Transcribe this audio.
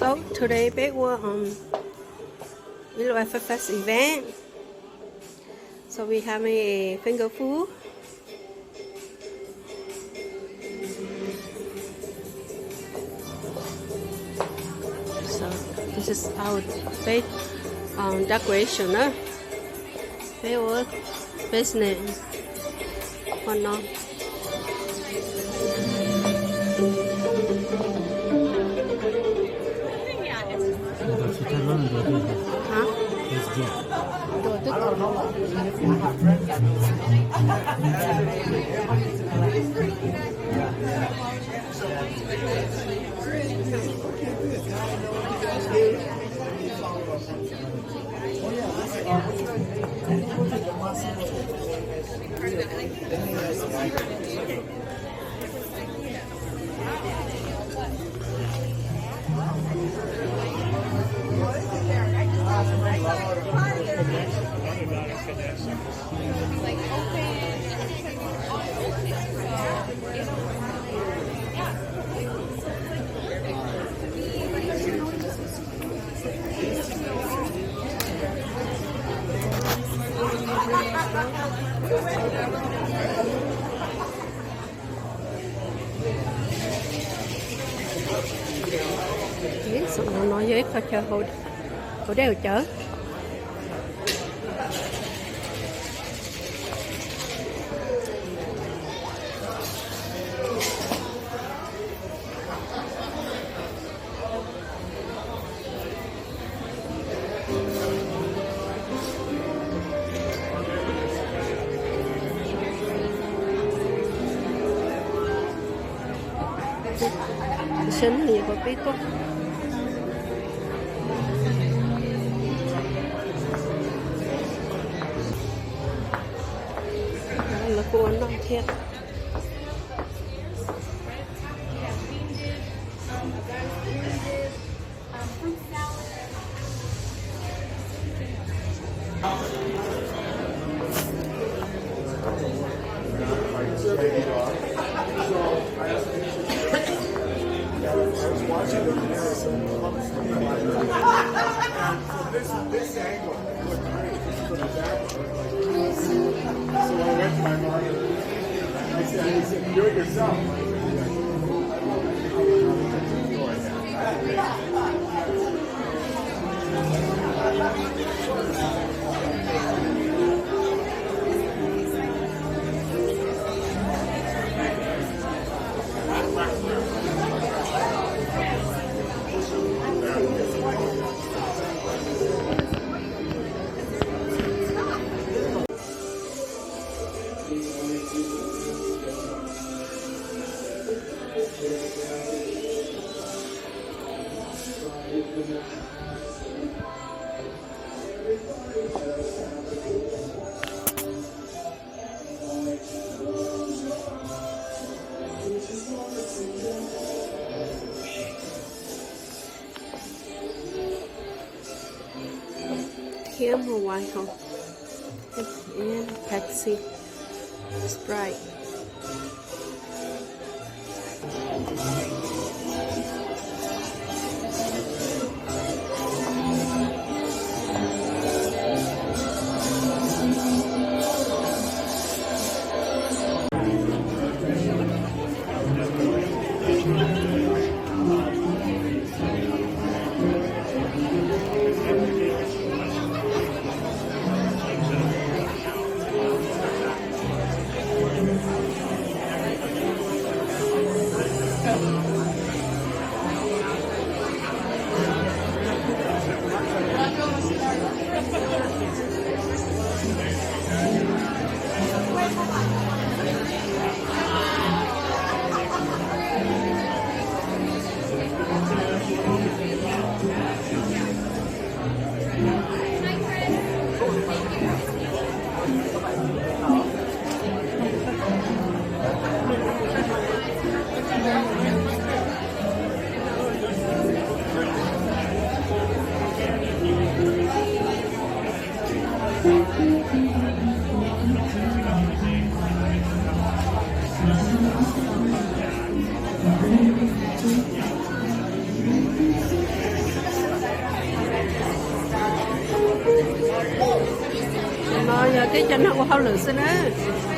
So today peb ua um, ib lub F F S event. So we having a finger food. So this is our big um, decoration na. Peb ua business qhov no. Hah? Ntuas twb tau. Ib, saum no yog ib qho chaw haus dej haus cawv. Saib nws yuav pib tuaj. Lawv kuj ua noj thiab. Thiab muaj wine hauv, Pepsi, Sprite. Yog tib cov neeg ua hauj lwm xwb nawb.